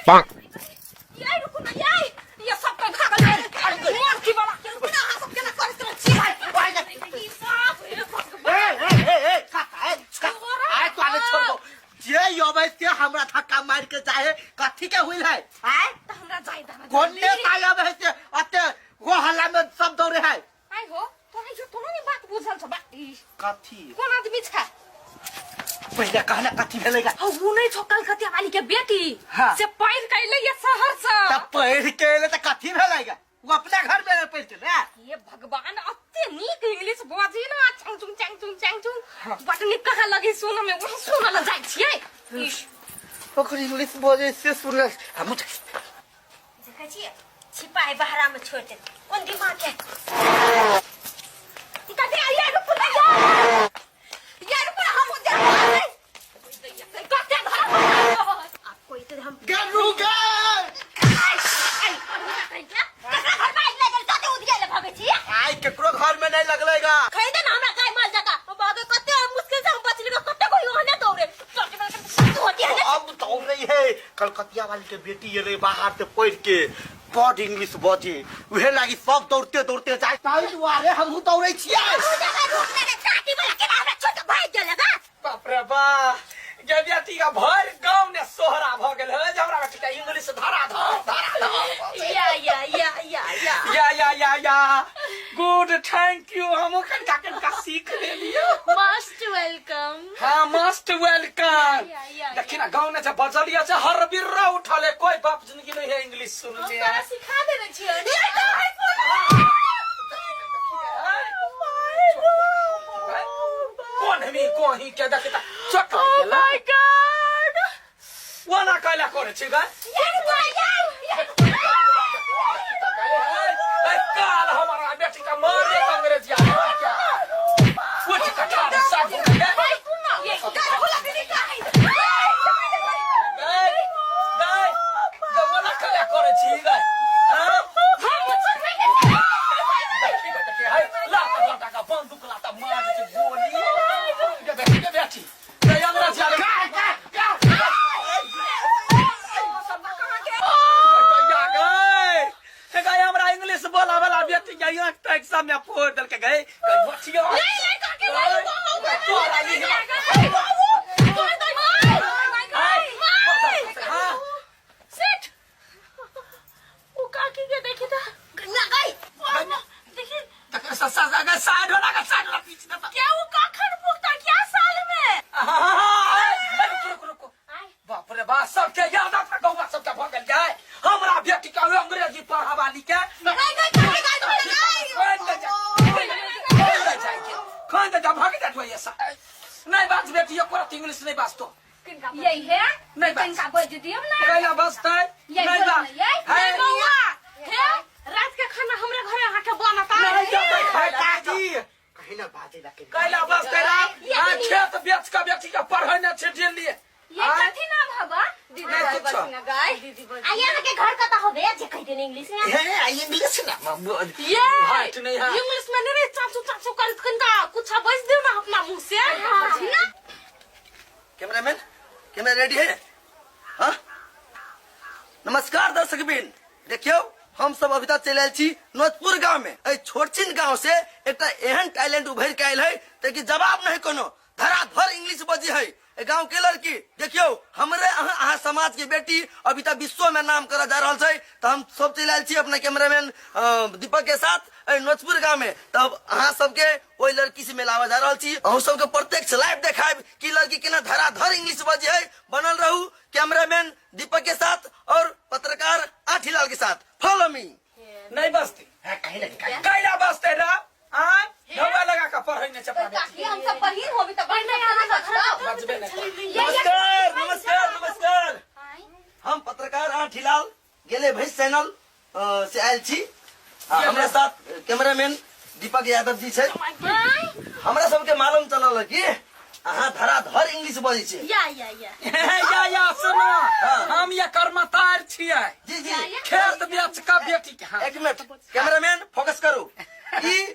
ये रुकू ना ये ये सब के भागल मोर की वाला रुकू ना अहाँ सब केना करैत रहै छियै ई बाप रे ए ए ए ए कथा ए आय तो आले छोड़ दो जे अबै से हमरा धक्का मार के जाए कथी के हुइल है आय त हमरा जाय दाना कोन नेता अबै से अते हो हल्ला में सब दौड़े है आइ हो तोरा यो तोरा नहीं बात बुझल छ बा ई कथी कोन आदमी छ पहिले कहना कथी भेलै गा हौ उ नहीं छौ कलकतिया वाली के बेटी हाँ। से पढ़ के अइलै ये शहर से त पढ़ के एलै त कथी भेलै गा वो अपना घर में पढ़ के ना हे भगवान अते नीक इंग्लिश बजी ना चंग चुंग चंग चुंग चंग चुंग बड नीक कहाँ लगी सुन में वही सुन ल जाइ छियै इश ओकर इंग्लिश बजे से सुनल हम देखै छियै छिपाई बहरा में छोड़ दे कोन दिमाग के कथी आइए रुकू ना यार रुकू ना हम उधर कते धरा आप कोई तो हम गरू गे ककरा घर में आगि लागल कते उधिया ले भागै छी आइ केकरो घर में नहीं लगले गा खरीदे ना हमरा गाय माल जका बाबे कते मुश्किल से हम बचली कते कोई ओहने दौड़े होती है ना अब दौड़ रही है कलकतिया वाली के बेटी एले बाहर से पढ़ के बड इंग्लिश बजे उहे लागी सब दौड़ते दौड़ते जाए ताहि दुआरे हमहू दौड़े छियै जगह रोक ले काटी वाला के हमरा छोड़ के भाग गेल गा बाप रे बा गे बेटी का भर गाँव ने सोहरा भ गेल है जे हमरा बेटी का इंग्लिश धरा धर धरा धर या या या या या या या या या गुड thank you हमहू कनिका कनिका सीख लेलियो मोस्ट welcome हाँ मोस्ट welcome या, या, देखी ना गाँव ने जब बजलिया से हर बिर्रा उठले कोई बाप जिंदगी नहीं है इंग्लिश सुन हम के तोरा सिखा देने छियै कौन हमी कोही के देखी ता चक ओ my God ओना कैला करे छी गा काल हमारा बेटी का मार दे अंग्रेजिया उठ कठार साफ हो गए गए गए गवला कैला करे छी गए हां देखी देखी हाय लाता लाता का बंदूक लाता मार दे गोली गे बेटी गे बेटी गे अंग्रेजिया गए गए हमरा इंग्लिश बोला वाला बेटी के यहाँ तक सब में फोड़ देलके गए गए बचियो तोरा ई हां सेठ ओ काकी के देखी था गई देखी तकर ससा अगर साइड होला का साइड होला पीछे दफा क्या वो काखन पुख्ता क्या साल में रुको रुको रुको बाप रे बाप सबके याद आता गौवा सबके भऽ गेल जाय हमरा बेटी के अंग्रेजी पढ़ावाली के गई गई गई गई खोल दे जा खोल दे जाय के खोल दे जा भाग जा तू ऐसा नहीं बात बेटी एको रत्ती इंग्लिश नहीं बाजतो यही है नहीं बाज। तिनका बज दियौ ना कैला बजतै यही नहीं बोल बाज ना, यही है बौआ हे रात के खाना हमरा घरे अहाँ के बनता नहीं जतै खाय काकी कहीं ना बाजे ला के कैला बजतै राम आ खेत बेच के बेटी के पढ़ै ने छै दिल्ली ये कथी नाम हबा दीदी नहीं कुछो। गाय आ यहाँ के घर कता होबे जे कह देने इंग्लिश में हे आई इंग्लिश ना ये हाइट नहीं है। इंग्लिश में नहीं रे चाचू चाचू करत कनका कुछ बज दियो ना अपना मुंह से ना कैमरामैन कैमरा रेडी है हाँ नमस्कार दर्शक बिन देखियो हम सब अभी तक चलि आयल छी नोजपुर गांव में एहि छोटछिन गांव से एकटा एहन टैलेंट उभरि के आयल है ताकि जवाब नहीं कोनो धराधर इंग्लिश बजी है एहि गांव के लड़की देखियो हमरे अहाँ अहाँ समाज के बेटी अभी तक विश्व में नाम करऽ जा रहल छै तऽ हम सब चलि आयल छी अपना कैमरामैन दीपक के साथ एहि नोजपुर गांव में तब अहाँ सबके ओहि लड़की से मिलावा जा रहल छी अहूँ सबके प्रत्यक्ष लाइव देखायब कि लड़की केना धराधर इंग्लिश बजे है बनल रहू कैमरामैन दीपक के साथ और पत्रकार आठीलाल के साथ फॉलो मी नहीं बसती कहीं ना कहीं कैला बसते रा आय ढौआ लगा के पढ़ै ने चपरा बेटी काकी हम सब बहिन होबी त बहिन खाना बचता बजबे नहीं करे। नमस्कार नमस्कार नमस्कार हम पत्रकार आठीलाल गेले भैंस चैनल से आयल छी आ हमरा साथ कैमरामैन दीपक यादव जी छै हमरा सबके मालूम चलल कि अहाँ धराधर इंग्लिश बजै छी या या या या या सुनो हम ये कर्मतार छियै जी जी खेत बेच के बेटी के हाँ एक मिनट कैमरामैन फोकस करू ई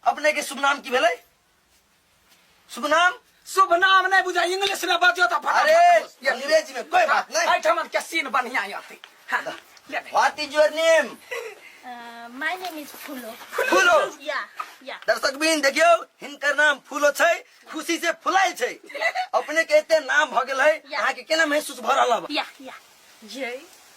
अपने के शुभ नाम की भेलै शुभ नाम शुभ नाम नहीं बुझा इंग्लिश में बजियो त फटाफट अरे घुस। अंग्रेजी में कोई बात नहीं। एहिठाम के सीन बढ़िया आते। हाँ, ले ले। What is your name? My name is Phulo. Phulo. या या। दर्शक बिन देखियो, हिनकर नाम फूलो छै, खुशी से फुलायल छै। अपने के एते नाम भ गेल है, या। अहाँ के केना महसूस भ रहल हब? या या। ये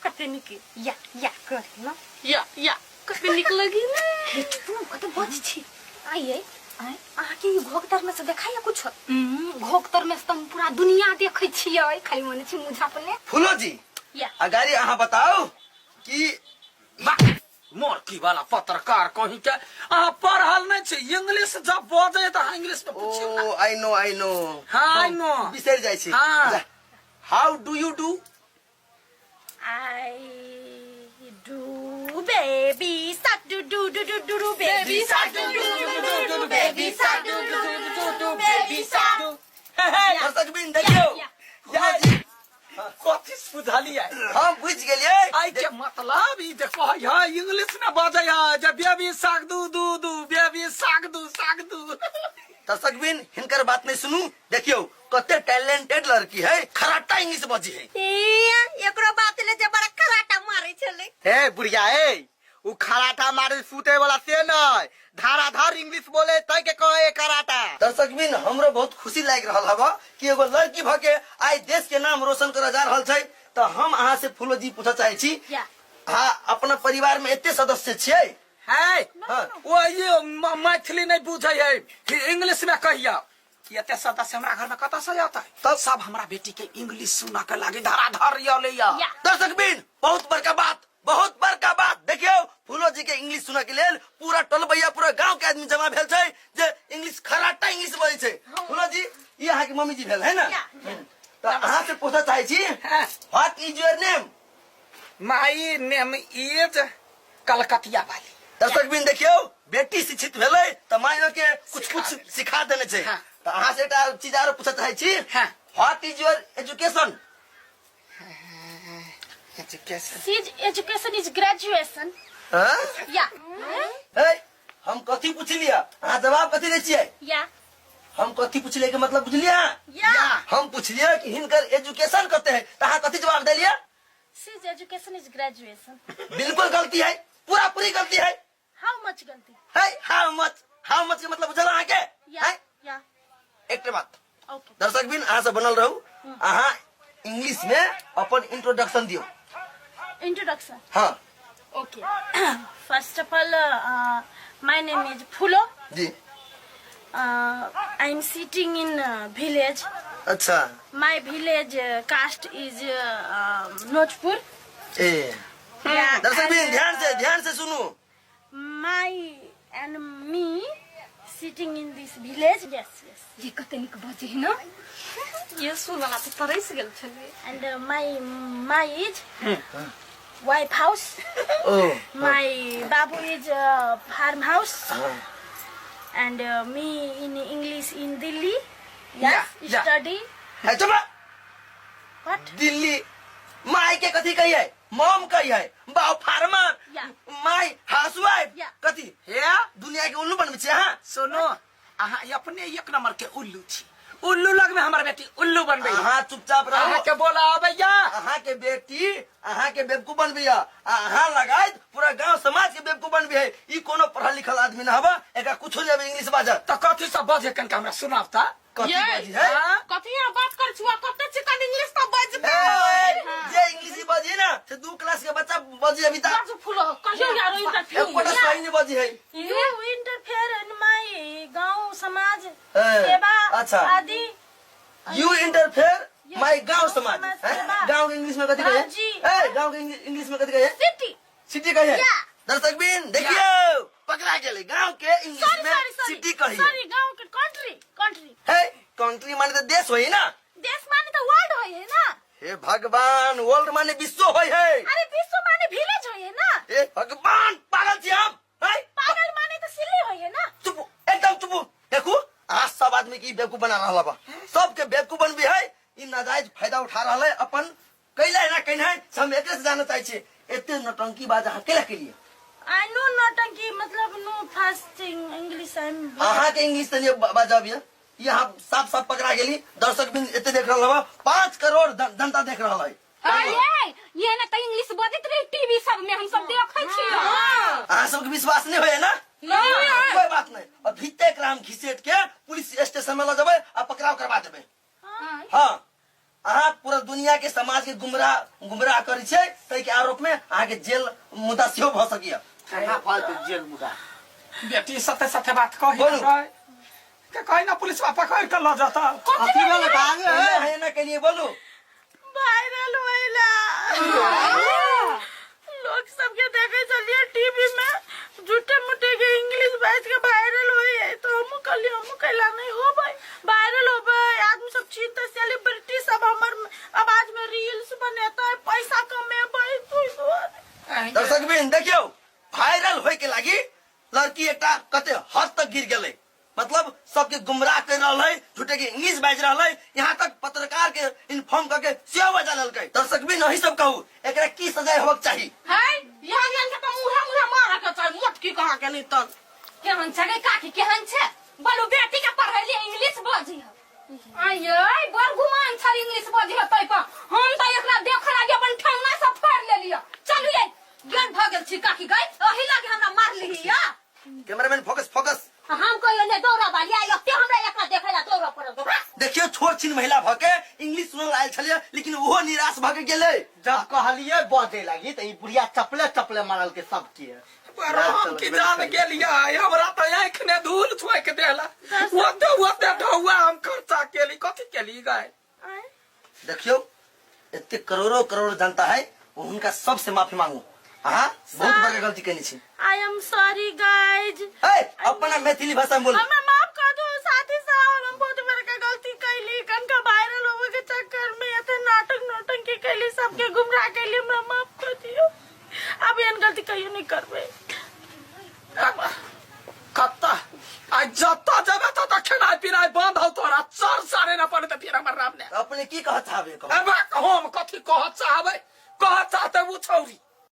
कते नीक या या कर न, या या कते नीक लगी ने। हे तू कते बज छी आइए। आइ अहाँ के ई घोघतर में से देखाइए कुछ? घोघतर में से त हम पूरा दुनिया देखै छियै, खाली मने छी मुझा अपने। फूलो जी, या। अगाड़ी अहाँ बताउ कि वाह, मोरकी वाला पत्रकार कहीं के अहाँ पढ़ल नहीं छी, इंग्लिश जब बजे त अहाँ इंग्लिश में पूछियौ ना। ओ I know, I know. हाँ, I know. बिसरि जाइ छी। हाँ। How do you do? I do baby shark do do do do do do baby shark do do do do do baby shark do do do do baby shark. दर्शक बिन देखियौ, या। फूलो जी। कथी बुझलियै? हम बुझि गेलियै। आई के मतलब ई देखो है, इंग्लिश में बजै है जे बेबी साग दू दू दू बेबी साग दू साग दू। दर्शक बिन हिनकर बात नहीं सुनू, देखियौ कते टैलेंटेड लड़की है, खराटा इंग्लिश बजी है। ए, एकरो बात ले जे बड़ा खराटा मारे छले। हे बुढ़िया ए, उ खराटा मारे सूते वाला से नहीं, धाराधार इंग्लिश बोले तय के कहे कराटा। दर्शक बिन हमरो बहुत खुशी लागि रहल हबा कि एगो लड़की भ के आइ देश के नाम रोशन करऽ जा रहल छै। तऽ हम अहाँ से फूलो जी पूछऽ चाहै छी, या। अहाँ अपना परिवार में एते सदस्य छियै? है। हाँ। ओ ये मैथिली नहीं बुझै है, इंग्लिश में कहिया कि एते सदस्य हमरा घर में कतऽ से आता? तब? सब हमरा बेटी के इंग्लिश सुना के लागे धराधर ये ले या। या। दर्शक बिन बहुत बड़का बात, बहुत बड़का बात। देखियौ फूलो जी के इंग्लिश सुनऽ के लेल पूरा टोलबैया पूरा गांव के आदमी जमा भेल छै जे इंग्लिश खराटा इंग्लिश बजै छै। फूलो जी, ई अहाँ के मम्मी जी भेल है ना? या, या। तऽ अहाँ से पूछऽ चाहै छी, हाँ। What is your name? My name is कलकतिया वाली। दर्शक बिन देखियौ, बेटी शिक्षित भेलै तऽ माइयो के कुछ कुछ सिखा देने छै। हाँ। तऽ अहाँ से एकटा चीज आरो पूछऽ चाहै छी, हाँ। What is your education? Education. She's education is graduation. हाँ? या। हे, हम कथी पुछलियै, अहाँ जवाब कथी दै छियै? या। हम कथी पुछलियै के मतलब बुझलियै अहाँ? या। हम पुछलियै कि हिनकर एजुकेशन कते है, तऽ अहाँ कथी जवाब देलियै? She's education is graduation. बिल्कुल गलती है, पूरा पूरी गलती है। How much गलती? है, how much, how much के मतलब बुझल अहाँ के? या। है? या। एकटा बात। ओके। दर्शक बिन अहाँ सब बनल रहू, अहाँ इंग्लिश में अपन इंट्रोडक्शन दियौ। इंट्रोडक्शन? हाँ। Okay, first of all my name is Phulo. Ji. I am sitting in village. अच्छा। My village caste is Nojpur. ए दर्शक बिन ध्यान से, ध्यान से सुनू। My and me sitting in this village. Yes, yes. ये कते नीक बजै है ना, ये सुनला तऽ तरसि गेल छलै। And my my is wife house. O. My babu is farm house. हाँ। And me in English in Delhi. Yes, Yeah, yeah. study. है चुप। What? Delhi माई के कथी कही है? मॉम कही है, बाप farmer, Yeah. My housewife. Yeah. कथी हे दुनिया के उल्लू बनबै छी अहाँ? सुनो, अहाँ अपने एक नंबर के उल्लू छी, उल्लू लग में हमर बेटी उल्लू बनबै। अहाँ चुपचाप रहू। अहाँ के बोला आबैया। अहाँ के बेटी अहाँ के बेवकूफ बनबैया आ अहाँ लगाइत पूरा गांव समाज के बेवकूफ बनबी है। ई कोनो पढ़ल लिखल आदमी न हबा, एकरा कुछो नहीं आबे इंग्लिश बाजत। तऽ कथी सब बजे कनिका हमरा सुनाब तऽ। कथी ये, बाजी है? हाँ? कथी यहाँ बात कर छुआ, कते चिकन इंग्लिश तऽ बजबै। ए, जे इंग्लिश बजी ना से 2 क्लास के बच्चा बजी अभी तक। बाजू फूलो कहियो यार इंटरव्यू। एकोटा सही नहीं बजी है। You interfere in my गांव समाज ए, सेवा अच्छा। आदि। You interfere माय गांव समाज। समाज हैं? सेवा। गांव के इंग्लिश में कथी कहे? भाजी। ए, गांव के इंग्लिश में कथी कहे? सिटी। सिटी कहे। या। दर्शक बिन देखियो पकड़ा गेले, गांव के इंग्लिश सॉरी में सॉरी सॉरी सिटी कही। सॉरी, गांव के कंट्री, कंट्री है, कंट्री माने तो देश होई ना। देश माने तो वर्ल्ड होई है ना। हे भगवान, वर्ल्ड माने विश्व होई है। अरे विश्व माने विलेज होई है ना। हे भगवान, पागल छी हम। है? पागल माने तो सिल्ली होई है ना। चुप, एकदम चुप। देखू आज सब आदमी की बेवकूफ बना रहल बा, सबके बेवकूफ बनबी है, ई नाजायज फायदा उठा रहल है अपन कैला ना कैना है, से हम एकरे से जानऽ चाहै छियै एते नौटंकी बाज अहाँ कैला के लिए? I know नौटंकी मतलब नो फास्टिंग इंग्लिश I am. अहाँ के इंग्लिश तनी बाजब ये यहाँ साफ साफ पकड़ा गेली। दर्शक बिन एते देख रहल हवा, 5 करोड़ जनता देख रहल है। अरे ये ना त इंग्लिश बजैत रहे टीवी सब में, हम सब देखै छी। अहाँ सबके विश्वास नहीं होय ना? नहीं। कोई बात नहीं, अभी तक हम घिसेट के पुलिस स्टेशन में ल जेबै आ पकड़ाव करवा देबै। हाँ, अहाँ पूरा दुनिया के समाज के गुमराह गुमराह करै छै, ताहि के आरोप में अहाँ के जेल मुद्दा सेहो भऽ सकैया। केना फलतै जेल मुदा? बेटी सत्य सत्य बात कही। बोलू। के कही ना, पुलिस पकड़ के ल जाता। कथी भेलै भागे? एना है ना के लिए बोलू। वायरल होइला लोग सबके देखे चलिए टीवी में झूठे मूठे के इंग्लिश बाज के वायरल होई है, तो हमू कहली हमू कैला नहीं हो भाई वायरल हो भाई, आदमी सब चिंता सेलिब्रिटी सब हमर आवाज में रील्स बनेता है, पैसा कमेबै तू दुआरे। दर्शक बिन देखियौ, वायरल होय के लागी लड़की एकटा कते हद तक गिर गेलै, मतलब सबके गुमराह कर रहल है, झूठे के इंग्लिश बाजि रहल है, यहाँ तक पत्रकार के इन्फॉर्म करके सेहो बजा लेलकै। दर्शक बिन अही सब कहू, एकरा की सजाय होबक चाही? है यहाँ यहाँ के तो मुहे मुहे मारे के चाही, मोटकी कहाँ के नहीं तन। केहन छै गे काकी, केहन छै? बोलू बेटी के पढ़ैली इंग्लिश बजी है। आये बड़ गुमान छै इंग्लिश बजी है तै पर। हम त एकरा देख लागी अपन ठेहुना सब फाड़ लेलिय। चलू ये ज्ञान भ गेल छी काकी गई, अही लागी हमरा मारली या। Cameraman focus focus. हम कहियो ने दौड़ा वाली आई ओते हमरा एकरा देखे ला दौड़ा पड़ल। देखियो, छोट छिन महिला भके इंग्लिश सुनल आयल छलिए, लेकिन ओहो निराश भके गेलै। जब कहलिए बजे लगी त ई बुढ़िया चपले चपले मारल के सबके। पर हम की जान गेलियै, हमरा तऽ आँखि ने धूल छुए के देला, ओते ओते ढौआ हम खर्चा केली, कथी केली गाय? देखियो, एते करोड़ों करोड़ जनता है, वो हुनका सबसे माफी मांगू। अहाँ बहुत बड़का गलती केने छी। I am sorry guys. ए, अपना मैथिली भाषा में बोलू। हमरा माफ कर दो साथी साहब, हम बहुत बड़का गलती कैली, कनका वायरल होवे के चक्कर में एते नाटक नौटंकी कैली, सबके गुमराह कैली, हमरा माफ कर दियो, अब एहन गलती कहियो नहीं करबे। कत्ता आ जत्ता जेबे तत्ता खेनाइ पिनाइ बंद हौ तोरा, चर सारे न पड़े त फिर हमर राम ने। अपने की कहत चाहबे कहू? अब हम कथी कहत चाहबै? कहत चाहते उ छौरी।